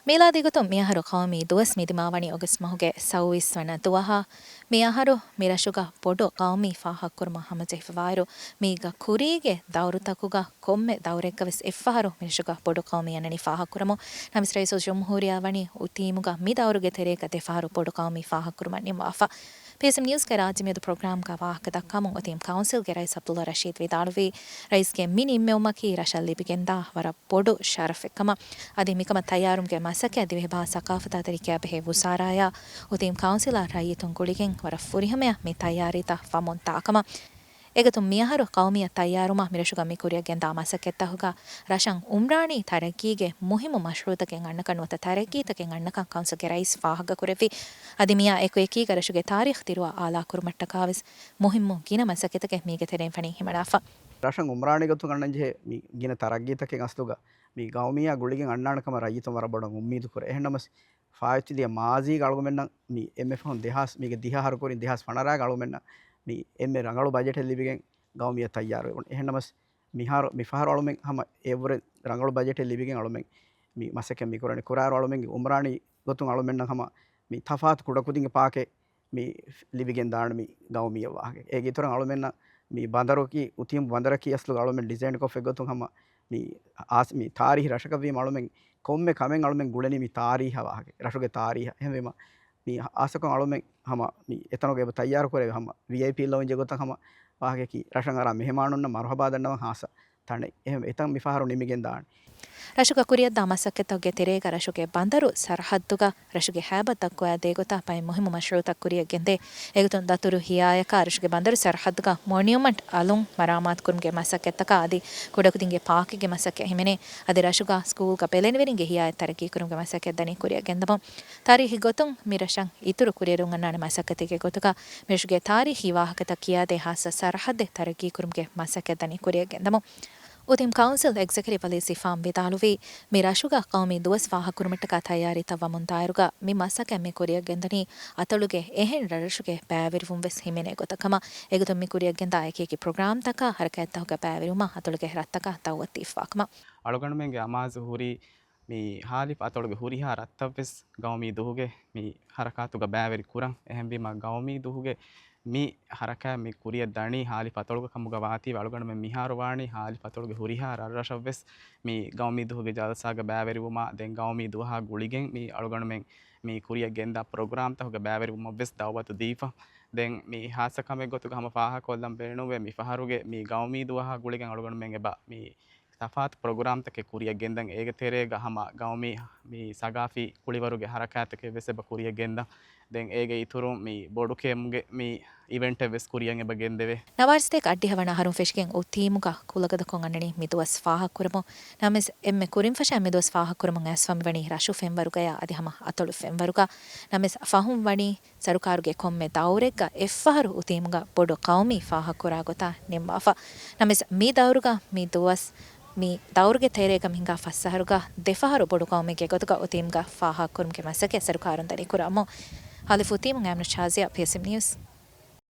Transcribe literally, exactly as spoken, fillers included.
މީލާދީ ގޮތުން މިއަހަރު ޤައުމީ ދުވަސް މިދިމާވަނީ އޮގަސްޓް މަހުގެ ސައުވީސް ވަނަ ދުވަހަށް. މިއަހަރު މިރަށުގަ ބޮޑު ޤައުމީ ފާހަގަކުރުމަށް ހަމަޖެހިފަވާއިރު، މީގަ ކުރީގެ ދައުރުތަކުގަ ކޮންމެ ދައުރެއްގަވެސް އެއްފަހަރު މިރަށުގަ ބޮޑު ޤައުމީ އަންނަނީ ފާހަގަކުރަމުން. ނަމަވެސް ރައީސުލްޖުމްހޫރިއްޔާ ވަނީ އުތީމުގަ މި ދައުރުގެ ތެރޭގަ ދެފަހަރު ބޮޑު ޤައުމީ ފާހަގަކުރުމަށް ނިންމަވާފަ. ޕީއެސްއެމް ނިއުސްގެ ރާއްޖެ މިއަދު ޕްރޮގްރާމްގަ ވާހަކަ ދައްކަމުން އުތީމް ކައުންސިލްގެ ރައީސް ޢަބްދުﷲ ރަޝީދު ވިދާޅުވީ، ރައީސްގެ މި ނިންމެވުމަކީ ރަށަށް ލިބިގެންދާ ވަރަށް ބޮޑު ޝަރަފެއްކަމަށް. އަދި މިކަމަށް ތައްޔާރުވުމުގެ މަސައްކަތް އަދިވެހި ބަހާ ސަޤާފަތާ ތަރި ކިޔާބެހޭ ވުޒާރާއާ އުތީމް ކައުންސިލާ ރައްޔިތުން ގުޅިގެން ވަރަށް ފުރިހަމަޔަށް މި ތައްޔާރީތައް ވަމުން ދާކަމަށް. އެގޮތުން މިއަހަރު ޤައުމީއަށް ތައްޔާރުވުމަށް މިރަށުގަ މި ކުރިއަށް ގެންދާ މަސައްކަތްތަކުގަ ރަށަށް އުމްރާނީ ތަރައްގީގެ މުހިއްމު މަޝްރޫޢުތަކެއް އަންނަކަން ނުވަތަ ތަރައްގީތަކެއް އަންނަކަން ކައުންސިލްގެ ރައީސް ފާހަގަކުރެއްވި. އަދި މިއާ އެކު އެކީގަ ރަށުގެ ތާރީޚް ދިރުވާ އާލާކުރުމަށްޓަކާވެސް މުހިއްމު ގިނަ މަސައްކަތްތަކެއް މީގެ ތެރެއިން ފަނި ހިމަނާފަ. ރަށަށް އުމްރާނީ ގޮތުން އަންނަންޖެހޭ މި ގިނަ ތަރައްގީތަކެއް އަސްލުގަ މި ޤައުމީއާ ގުޅިގެން އަންނާނެ ކަމަށް ރައްޔިތުން ވަރަށް ބޮޑަށް އުއްމީދު ކުރޭ. އެހެންނަމަވެސް، ފާއިތުލިޔަ މާޒީގަ އަޅުގަމެންނަށް މި އެންމެ ފަހުން ދެހާސް، މީގެ ދިހަ އަހަރު ކުރިން ދެހާސް ފަނަރައިގަ އަޅުގަމެންނަށް މި އެންމެ ރަނގަޅު ބަޖެޓެއް ލިބިގެން ޤައުމީއަށް ތައްޔާރުވެވުނު. އެހެންނަމަވެސް، މިހާރު، މިފަހަރު އަޅުމެން ހަމަ އެއަށްވުރެ ރަނގަޅު ބަޖެޓެއް ލިބިގެން އަޅުމެން މި މަސައްކަތް މި ކުރަނީ. ކުރާއިރު އަޅުމެންގެ އުމްރާނީ ގޮތުން އަޅުމެންނަށް ހަމަ މި ތަފާތު ކުޑަކުދިންގެ ޕާކެއް މި ލިބިގެން ދާނެ މި ޤައުމީއަށް ވާހަކަ. އޭގެ އިތުރަށް އަޅުމެންނަށް މި ބަނދަރަކީ، އުތީމް ބަނދަރަކީ އަސްލުގަ އަޅުމެން ޑިޒައިން ކޮށްފަ ގޮތުން ހަމަ މި އާސް، މި ތާރީހީ ރަށަކަށް ވީމަ އަޅުމެން ކޮންމެ ކަމެއް އަޅުމެން ގުޅެނީ މި ތާރީހަށް ވާހަކަ، ރަށުގެ ތާރީހަށް. އެހެންވީމަ މި އާސަކޮށް އަޅުމެން ހަމަ މި އެތަނުގަ އެބަ ތައްޔާރު ކުރެވި ހަމަ ވީއައިޕީ ލައުންޖެއް ގޮތަށް ހަމަ ވާހަކައަކީ ރަށަށް އަރާ މެހެމާނުންނަށް މަރުޙަބާ ދަންނަވަން ހާއްސަ ތަނެއް. އެހެން އެތަން މިފަހަރު ނިމިގެން ދާނެ. ރަށުގަ ކުރިއަށްދާ މަސައްކަތްތަކުގެ ތެރޭގަ ރަށުގެ ބަނދަރު ސަރަހައްދުގަ ރަށުގެ ހައިބަތް ދައްކުވާ ދޭ ގޮތަށް ބައެއް މުހިއްމު މަޝްރޫޢުތައް ކުރިއަށް ގެންދޭ. އެގޮތުން ދަތުރު ހިޔާޔަކާ ރަށުގެ ބަނދަރު ސަރަހައްދުގަ މޮނިއުމަންޓް އަލުން މަރާމާތުކުރުމުގެ މަސައްކަތްތަކާ އަދި ކުޑަކުދިންގެ ޕާކެއްގެ މަސައްކަތް ހިމެނޭ. އަދި ރަށުގަ ސްކޫލްގަ ބެލެނިވެރިންގެ ހިޔާޔަތް ތަރައްގީކުރުމުގެ މަސައްކަތް ދަނީ ކުރިއަށް ގެންދަމުން. ތާރީޚީ ގޮތުން މި ރަށަށް އިތުރު ކުރިއެރުން އަންނާނެ މަސައްކަތެއްގެ ގޮތުގަ މިރަށުގެ ތާރީޚީ ވާހަކަތައް ކިޔާދޭ ހާއްސަ ސަރަހައްދެއް ތަރައްގީކުރުމުގެ މަސައްކަތް ދަނީ ކުރިއަށް ގެންދަމުން. އުތީމް ކައުންސިލް އެގްޒެކެޓިވް އަލީ ސިފާމް ވިދާޅުވީ، މި ރަށުގަ ޤައުމީ ދުވަސް ފާހަގަކުރުމަށްޓަކާ ތައްޔާރީތައް ވަމުން ދާއިރުގަ މި މަސައްކަތް މި ކުރިއަށް ގެންދަނީ އަތޮޅުގެ އެހެން ރަށްރަށުގެ ބައިވެރިވުން ވެސް ހިމެނޭ ގޮތަށް ކަމަށް. އެގޮތުން މި ކުރިއަށް ގެންދާ އެކި އެކި ޕްރޮގްރާމްތަކާ ހަރަކާތްތަކުގަ ބައިވެރިވުމަށް އަތޮޅުގެ ރަށްތަކަށް ދައުވަތު ދީފަވާ ކަމަށް. އަޅުގަނޑުމެންގެ އަމާޒު ހުރީ މި ހާލިފް އަތޮޅުގެ ހުރިހާ ރަށްތައް ވެސް ޤައުމީ ދުވަހުގެ މި ހަރަކާތުގަ ބައިވެރި ކުރަން. އެހެންވީމަ، ޤައުމީ ދުވަހުގެ މި ހަރަކާތް މި ކުރިއަށް ދަނީ ހާލިފް އަތޮޅުގަ ކަމުގަ ވާތީވެ، އަޅުގަނޑުމެން މިހާރު ވާނީ ހާލިފް އަތޮޅުގެ ހުރިހާ ރަށްރަށަށް ވެސް މި ޤައުމީ ދުވަހުގެ ޖަލްސާގަ ބައިވެރިވުމާ، ދެން ޤައުމީ ދުވަހާ ގުޅިގެން މި އަޅުގަނޑުމެން މި ކުރިއަށް ގެންދާ ޕްރޮގްރާމްތަކުގަ ބައިވެރިވުމަށް ވެސް ދައުވަތު ދީފަ. ދެން މި ހާއްސަ ކަމެއް ގޮތުގަ ހަމަ ފާހަގަކޮށްލަން ބޭނުންވޭ، މި ފަހަރުގެ މި ޤައުމީ ދުވަހާ ގުޅިގެން އަޅުގަނޑުމެން އެބަ މި ތަފާތު ޕްރޮގްރާމްތަކެއް ކުރިއަށް ގެންދަން. އޭގެ ތެރޭގަ ހަމަ ޤައުމީ މި ސަގާފީ ކުޅިވަރުގެ ހަރަކާތްތަކެއް ވެސް އެބަ ކުރިއަށް ގެންދަން. ދެން އޭގެ އިތުރުން މި ބޮޑު ކޭމުގެ މި އިވެންޓެއް ވެސް ކުރިއަށް އެބަ ގެންދެވޭ. ނަވާރަސަތޭކަ އަށްޑިހަ ވަނަ އަހަރުން ފެށިގެން އުތީމުގަ ކުލަގަދަކޮށް އަންނަނީ މި ދުވަސް ފާހަގަކުރަމުން. ނަމަވެސް އެންމެ ކުރިން ފަށާ މި ދުވަސް ފާހަގަކުރަމުން އައިސްފަ މިވަނީ ރަށު ފެންވަރުގަޔާ އަދި ހަމަ އަތޮޅު ފެންވަރުގަ. ނަމަވެސް ފަހުން ވަނީ ސަރުކާރުގެ ކޮންމެ ދައުރެއްގަ އެއްފަހަރު އުތީމުގަ ބޮޑު ޤައުމީ ފާހަގަކުރާ ގޮތަށް ނިންމާފަ. ނަމަވެސް މި ދައުރުގަ މި ދުވަސް، މި ދައުރުގެ ތެރޭގަ މި ހިނގާ ފަސް އަހަރުގަ ދެފަހަރު ބޮޑު ޤައުމީގެ ގޮތުގަ އުތީމުގަ ފާހަގަކުރުމުގެ މަސައްކަތް ސަރުކާރުން ދަނީ ކުރަމުން. ހާލިފް އުތީމުން އަމިނު ޝާޒިޔާ، ޕީއެސްއެމް ނިއުސް.